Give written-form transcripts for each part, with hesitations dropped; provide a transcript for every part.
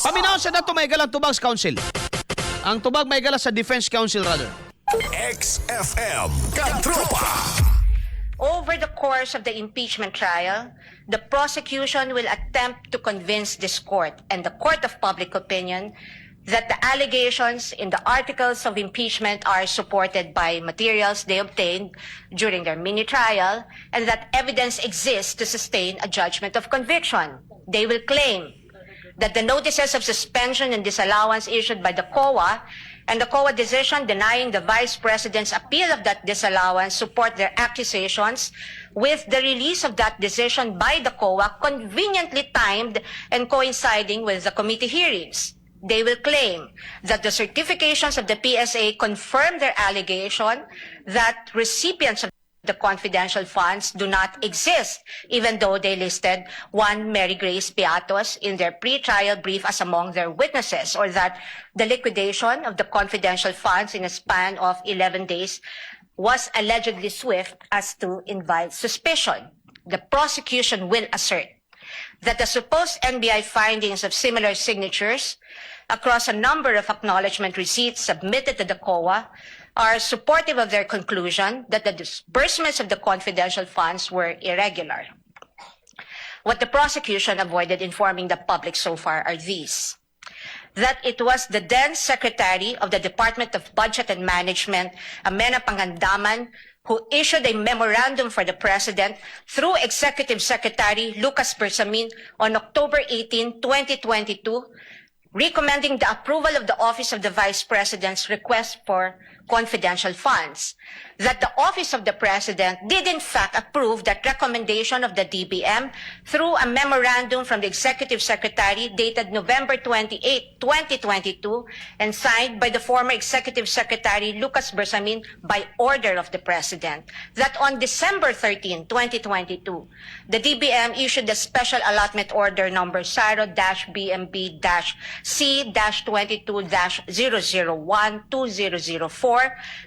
Paminaw sa dato, may galang tubag sa counsel. Ang tubag may gala sa defense counsel rather. XFM Katropa. Over the course of the impeachment trial, the prosecution will attempt to convince this court and the court of public opinion that the allegations in the articles of impeachment are supported by materials they obtained during their mini trial and that evidence exists to sustain a judgment of conviction. They will claim that the notices of suspension and disallowance issued by the COA and the COA decision denying the Vice President's appeal of that disallowance support their accusations, with the release of that decision by the COA conveniently timed and coinciding with the committee hearings. They will claim that the certifications of the PSA confirm their allegation that recipients of the confidential funds do not exist, even though they listed one Mary Grace Piatos in their pre-trial brief as among their witnesses, or that the liquidation of the confidential funds in a span of 11 days was allegedly swift as to invite suspicion. The prosecution will assert that the supposed NBI findings of similar signatures across a number of acknowledgement receipts submitted to the COA are supportive of their conclusion that the disbursements of the confidential funds were irregular. What the prosecution avoided informing the public so far are these: that it was the then Secretary of the Department of Budget and Management, Amena Pangandaman, who issued a memorandum for the President through Executive Secretary Lucas Bersamin on October 18, 2022, recommending the approval of the Office of the Vice President's request for confidential funds. That the Office of the President did in fact approve that recommendation of the DBM through a memorandum from the Executive Secretary dated November 28, 2022, and signed by the former Executive Secretary Lucas Bersamin by order of the President. That on December 13, 2022, the DBM issued the Special Allotment Order number SARO-BMB-C-22-0012004,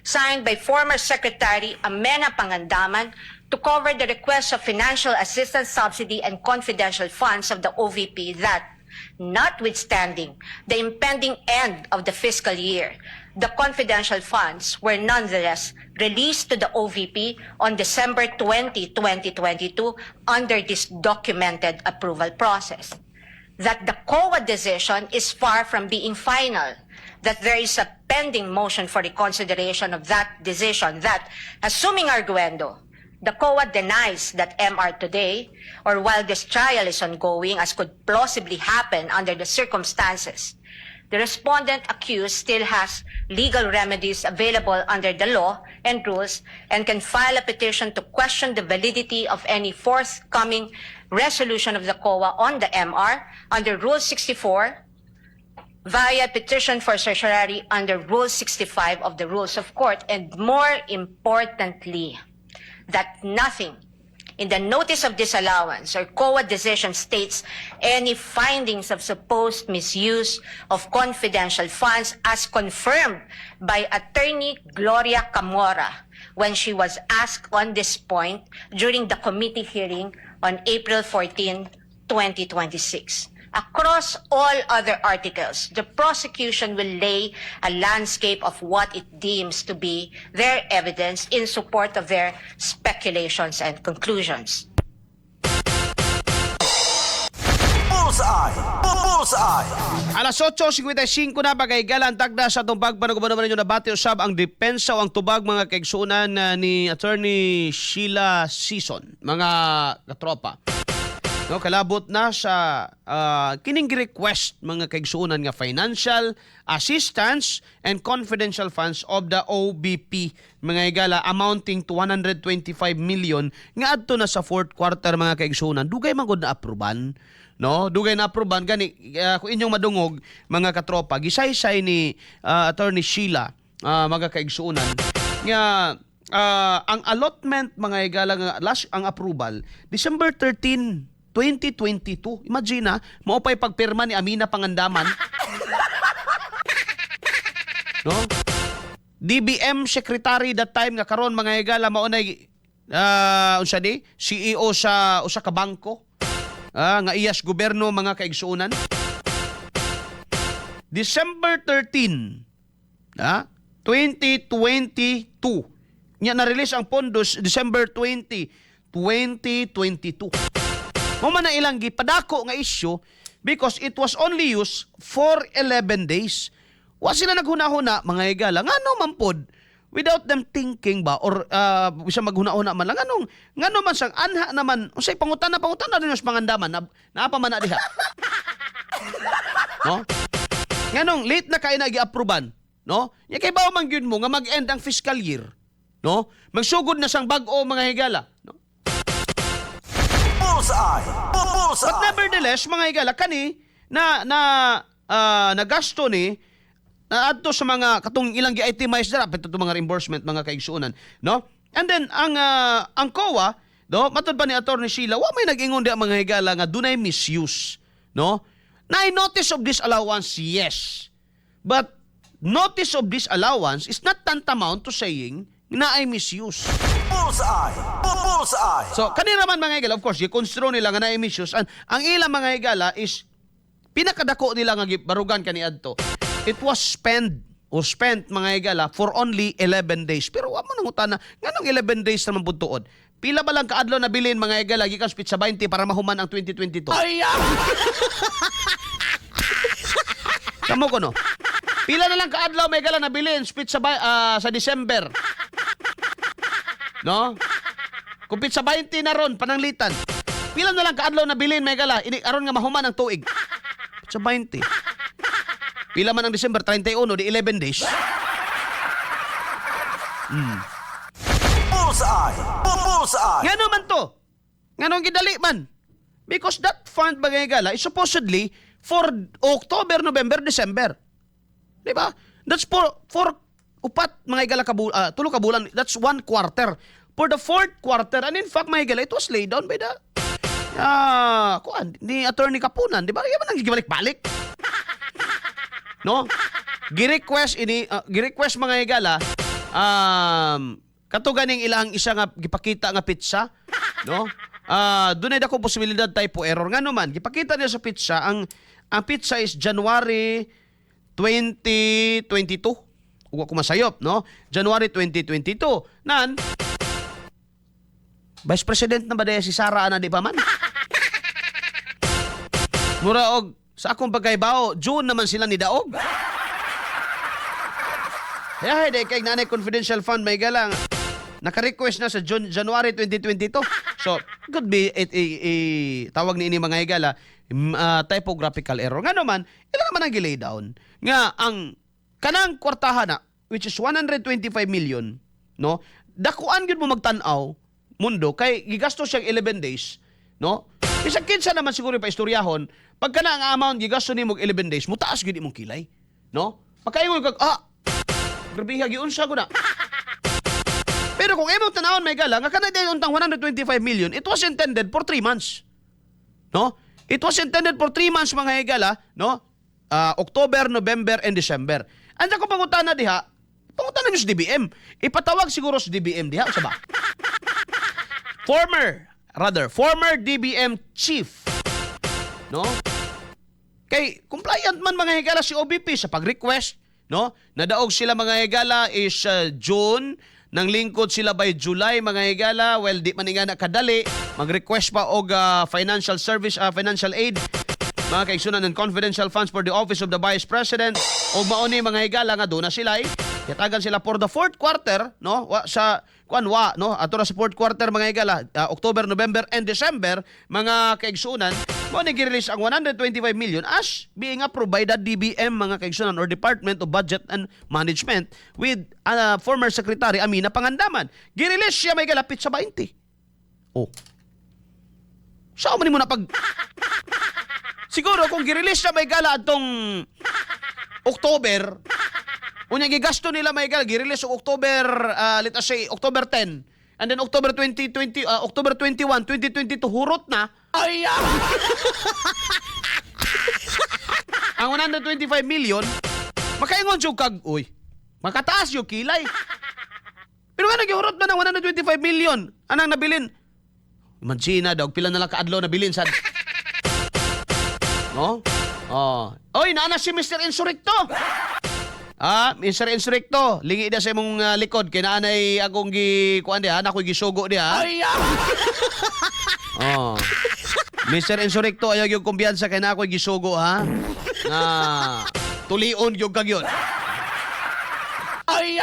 signed by former Secretary Amena Pangandaman to cover the request of financial assistance, subsidy and confidential funds of the OVP, that notwithstanding the impending end of the fiscal year, the confidential funds were nonetheless released to the OVP on December 20, 2022 under this documented approval process. That the COA decision is far from being final, that there is a pending motion for reconsideration of that decision, that, assuming arguendo, the COA denies that MR today, or while this trial is ongoing, as could plausibly happen under the circumstances, the respondent accused still has legal remedies available under the law and rules and can file a petition to question the validity of any forthcoming resolution of the COA on the MR under Rule 64 via petition for certiorari under Rule 65 of the Rules of Court, and more importantly, that nothing in the notice of disallowance or COA decision states any findings of supposed misuse of confidential funds as confirmed by Attorney Gloria Camora when she was asked on this point during the committee hearing on April 14, 2026. Across all other articles, the prosecution will lay a landscape of what it deems to be their evidence in support of their speculations and conclusions. Bullseye! Bullseye! Alas 8:55 na bagay galang tagda sa atong pagpanuguban naman ninyo nabati usab ang depensa o ang tubag, mga kaigsuonan, ni Attorney Sheila Sison, mga katropa. No, kalabot na sa kining request, mga kaigsuonan, nga financial assistance and confidential funds of the OVP, mga higala, amounting to 125 million nga adto na sa fourth quarter, mga kaigsuonan. Dugay man gud na aproban, no? Dugay na aproban. Gani kung inyong madungog, mga katropa, gisaysay ni Attorney Sheila, mga kaigsuonan, nga ang allotment, mga higala, nga last ang approval December 13, 2022. Imagine na, mao pa'y pagpirma ni Amina Pangandaman. No? DBM secretary that time nga karon, mga higala, mao nay unsa di CEO sa usa ka bangko nga iyas gobyerno, mga kaigsuonan. December 13, ha? 2022. Nya na-release ang pondos December 20, 2022. Mao man na ilang gipadako nga issue because it was only used for 11 days. Wa sila naghuna-huna, mga higala, ngano man pod without them thinking ba or bisa maghuna-huna man lang, nganong ngano man sang anha naman, unsay pangutana, pangutana rin sa pangandaman na naa pa man na diha, no? Nganong late na kay na gi-approban, no? Nya kay bawo man gyud mo nga mag-end ang fiscal year, no? Magsugod na sang bag-o, mga higala, no? Bullseye! Bullseye! But nevertheless, mga higala, kani na na nagasto ni na adto sa mga katong ilang gi-itemize dira pito mga reimbursement, mga kaigsuonan, no? And then ang COA, no, matud pa ni Attorney Sheila, wa may nag-ingon di mga higala nga dunay misuse, no? Na notice of disallowance, yes. But notice of disallowance is not tantamount to saying na ay misuse. Bullseye! Bullseye! So, kanina man, mga higala, of course, gi-construe nila nga naay misuse. Ang ilang, mga higala, is pinakadako nila nga gibarugan kaniadto. It was spent o spent, mga higala, for only 11 days. Pero wa mo nangutana nganong 11 days naman pud tuod? Pila ba lang kaadlaw na bilin, mga higala, gikan sa 20 para mahuman ang 2022? Ay! Kamo ko no. Pila na lang kaadlaw, mga higala, nabilin petsa sa December? No? Kung petsa 20 na ron pananglitan. Pila na lang kaadlaw na bilin, mga higala, ini aron nga mahuman ang tuig? Petsa 20. Pila man ang December? 31, di 11 days. Bullseye! Bullseye! Ngano man to? Nganong gidali man? Because that fund, mga higala, is supposedly for October, November, December. Di ba? That's for upat, mga higala, tulo ka bulan. That's one quarter. For the fourth quarter, and in fact, mga higala, it was laid down by the kuan ni Attorney Kapunan, di ba? Iya man ang gibalik-balik. No? Gi-request ini, gi-request, mga higala, kato ganing ilang isa nga gipakita nga petsa, no? Dunay dako posibilidad typo error. Ngano man gipakita niya sa petsa, ang petsa is January 2022. Ug ako masayop, no? January 2022. Nan Vice President na ba diay si Sara ana, di pa man? Mura og sa akong pagkaibaw, June naman sila ni daog. Kaya hey, kay nanay confidential fund may galang naka-request na sa June, January 2022. So, could be it, tawag ni ini, mga higala, typographical error. Nga naman, ilan naman ang gilay down nga ang kanang kwartahan na which is 125 million, no? Dakuan gyud mo magtan-aw mundo kay gigasto siyang 11 days, no? Bisag kinsa naman siguro pa istoryahon, pagka na ang amount gigasto nimo og 11 days, mutaas gyud imong kilay, no? Pagkaingon kag, "Ah, grabe giunsa ko na." Pero kung imong tanawon, may gala, nga kanay untang 125 million, it was intended for 3 months. No? It was intended for 3 months, mga higala, no? October, November, and December. Andiyan ko pangutana diha, pangutana niyo sa DBM. Ipatawag siguro sa DBM diha, sa ba? Former, rather, former DBM chief. No? Kay compliant man, mga higala, si OVP sa pag-request, no? Nadaog sila, mga higala, is June, nang lingkod sila by July, mga higala. Well, di man nga na kadali mag-request pa og financial service, financial aid, mga kaigsunan, ng confidential funds for the Office of the Vice President o mauni, mga higala, nga doon na sila eh. Yatagan sila for the fourth quarter, no? Wa, sa kuan wa, no? Ato na sa fourth quarter, mga higala, October, November and December, mga kaigsunan, mo ni gi-release ang 125 million as being approved by the DBM, mga kaigsunan, or Department of Budget and Management with former Secretary Amina Pangandaman. Gi-release siya, may galapit sa 20. Oh. Saan man mo na pag siguro kung gi-release siya, may gala, atong October, unya gigasto nila, may gala, gi-release og October, let us say October 10. And then October 2020, October 21, 2022, hurot na. Ay! Ang 125 million, makaingon jud kag, uy, makataas yung kilay. Pero nga nagihurot man ang 125 million, anang nabilin? Imagine daw, pila na lang kaadlaw nabilin sad. No? Oh. Oy, naa na si Mr. Insurrecto. Ah, Mr. Insurrecto, lingi na sa imong likod kay naa nay akong gi kuan diha, na ako'y gisugo diha. Ay! Oh. Mr. Insurrecto, ayaw yung kumpiyansa kay na ako'y gisugo ha. Nga tulion gyud kag yun. Ay!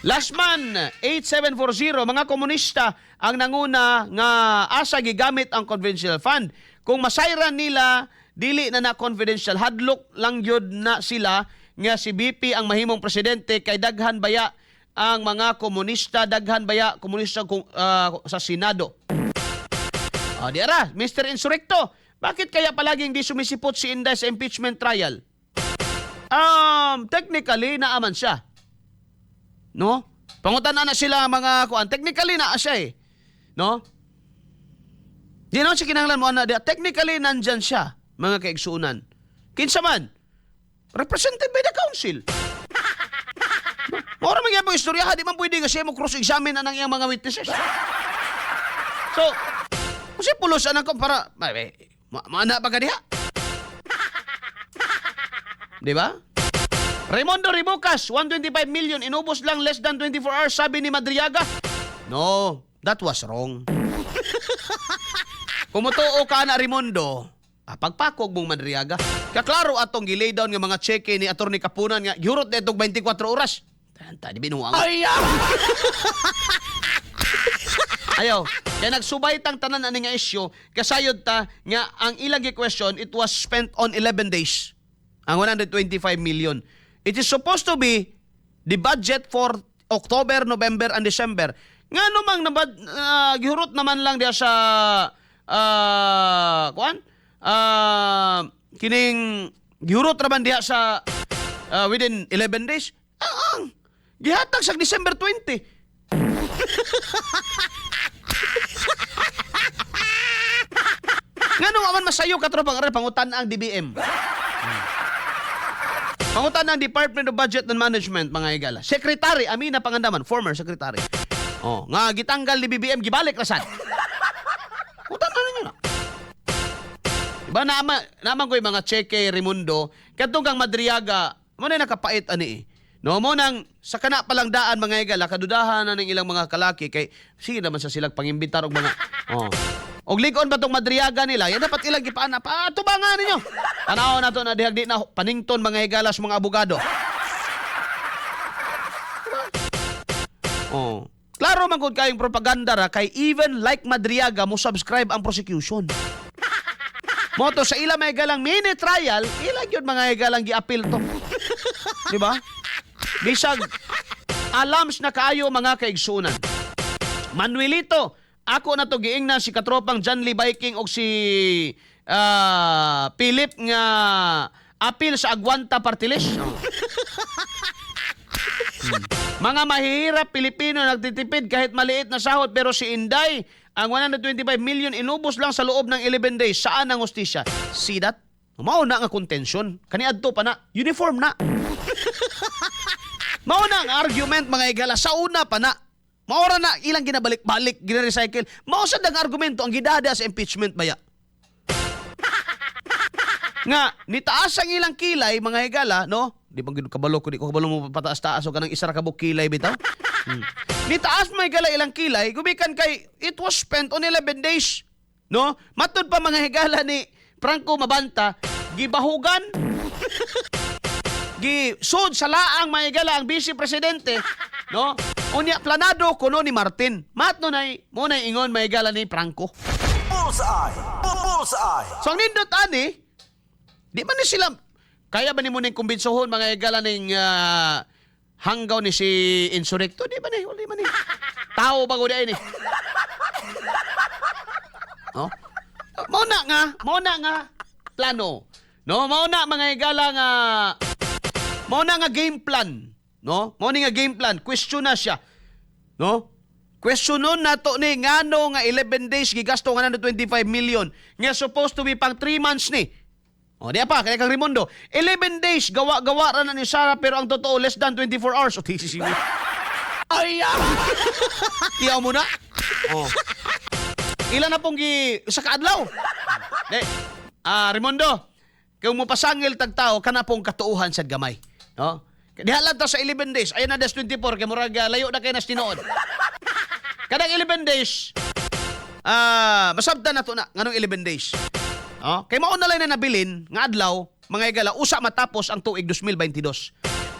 Last man, 8740, mga komunista ang nanguna nga asa gigamit ang confidential fund. Kung masayran nila, dili na na confidential. Hadlok lang yun na sila nga si BP ang mahimong presidente kay daghan baya ang mga komunista, daghan baya komunista kung, sa Senado. O, di ara, Mr. Insurrecto, bakit kaya palaging di sumisipot si Inday sa impeachment trial? Technically, naaman siya. No? Pangutan na sila mga kuan. Technically naa siya eh. No? Di naman siya kinahanglan mo ana diya. Technically nandyan siya, mga kaigsunan. Kinsa man? Represented by the council. No? Mao ra man gyapon istorya, di man pwede nga siya mo cross-examine anang iyang mga witnesses. So, kasi pulos anang ko para ay, maana pa ka diha. Di ba? Raimundo Ribucas, 125 million, inubos lang less than 24 hours, sabi ni Madriaga. No, that was wrong. Kung mutuo ka na, Raimundo, pagpakog mong Madriaga. Kaklaro atong gilay down nga mga cheque ni Atty. Kapunan nga, gihurot na itong 24 oras. Tanta, di binuang. Ay! Ayaw. Kaya nagsubay tang tanan ani nga issue, kasayod ta nga ang ilang gi-question, it was spent on 11 days. Ang 125 million. It is supposed to be the budget for October, November, and December. Nga namang nabad, gihurot naman lang diya sa kuan? Kining gihurot raman diha sa within 11 days. Ang gihatag sa December 20. Ngano nga man masayo katropang aray pangutan ang DBM. Pangutan ang Department of Budget and Management, mga higala. Secretary Amina Pangandaman, former secretary. Oh, nga gitanggal ni BBM gibalik ra sad. Utan na ninyo na. Diba naman ko yung mga cheque Raimundo, kadtong kang Madriaga, mo na nakapait ani eh. No, mo nang sa kana palang daan, mga higala, kadudahan na ng ilang mga kalaki kay sige naman sa silag pangimbitar og mga oh. Og lig-on ba tong Madriaga nila? Yan dapat ilang gipaana pa tubangan ninyo. Tanaw na to na dihag di na panington, mga higala, sa mga abogado. Oh. Klaro man gud kayong propaganda ra kay even like Madriaga mo subscribe ang prosecution. Moto sa ila may galang mini trial, ila gyud mga higalang gi-appeal to. Di ba? Bisag alams na kaayo, mga kaigsunan. Manuelito, ako na to giingnan si katropang John Lee Biking og si Philip nga apil sa Agwanta Party List. Oh. Mga mahihirap Pilipino nagtitipid kahit maliit na sahod pero si Inday, ang 125 million inubos lang sa loob ng 11 days. Saan ang hustisya? See that? Mao na nga contention. Kaniadto pa na. Uniform na. Mao na ang argument, mga igala sa una pa na. Maora na ilang ginabalik-balik, gina-recycle. Mao sad ang argumento ang gidada sa impeachment baya. Nga nitaas ang ilang kilay, mga higala, no? Di ba gid kabalo ko, di ko kabalo mo pataas-taas o kanang isa ra ka buok kilay bitaw. Nitaas, mga higala, ilang kilay gumikan kay it was spent on 11 days. No? Matud pa, mga higala, ni Franco Mabanta, gibahugan gi sud sa laang, mga higala, ang vice presidente, no? Unya planado kuno ni Martin. Matno nay mo nay ingon, mga higala, ni Franco. Bullseye! Bullseye! So ang nindot ani, di man ni sila kaya ba nimo ning kumbinsuhon, mga higala, ning hanggaw ni si Insurrecto, di ba ni? Wala man ni. Tao ba ko di ni? No? Mao na nga plano. No, mao na, mga higala, nga mao na nga game plan, no? Mao ni nga game plan, question na siya. No? Questionon nato ni ngano nga 11 days gigasto nga 125 million nga supposed to be pang 3 months ni. O di pa kaya kang Raimundo, 11 days gawa-gawa ra na ni Sara pero ang totoo less than 24 hours. O TCC. Ay! Tiyaw mo na. Oh. Ilan na pong gi sa kaadlaw? De, Raimundo, kung mopasangil tag tao, kana pong katuuhan sad gamay. No? Diha lang ta sa 11 days. Ayan na das 24 kay murag layo na kay nas tinuod. Kanang 11 days, masabtan na to na nganong 11 days. No? Kay mao na lang na nabilin nga adlaw, mga higala, usa matapos ang tuig 2022.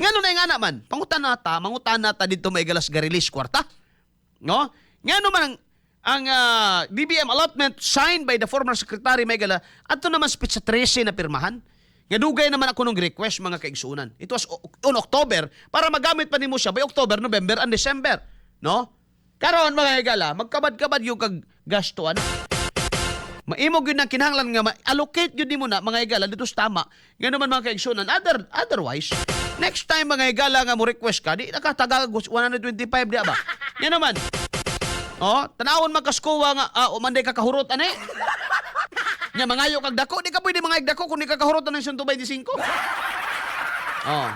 Ngano na nga man, pangutan na ta, mangutan na ta dito, mga higala, sa release kwarta. No? Ngano man ang DBM allotment signed by the former secretary, mga higala, adto naman sa petsa 13 na pirmahan. Nga dugay naman ako nung request, mga kaigsunan. It was on October para magamit pa nimo siya by October, November and December, no? Karon, mga higala, magkabad-kabad yung kag gasto ana. Maimog yun ang kinahanglan nga ma-allocate yun nimo na, mga higala, dito sa tama. Nga naman, mga kaigsunan, otherwise, next time, mga higala, nga mo request ka, di nakatagal 125 di ba? Nga naman. Oh, tanawon magkaskuwa nga o manday ka kahurot ani. Nya mangayo kag dako, di ka pwede mangayog dako kung di ka kahurot ani 125. Oh.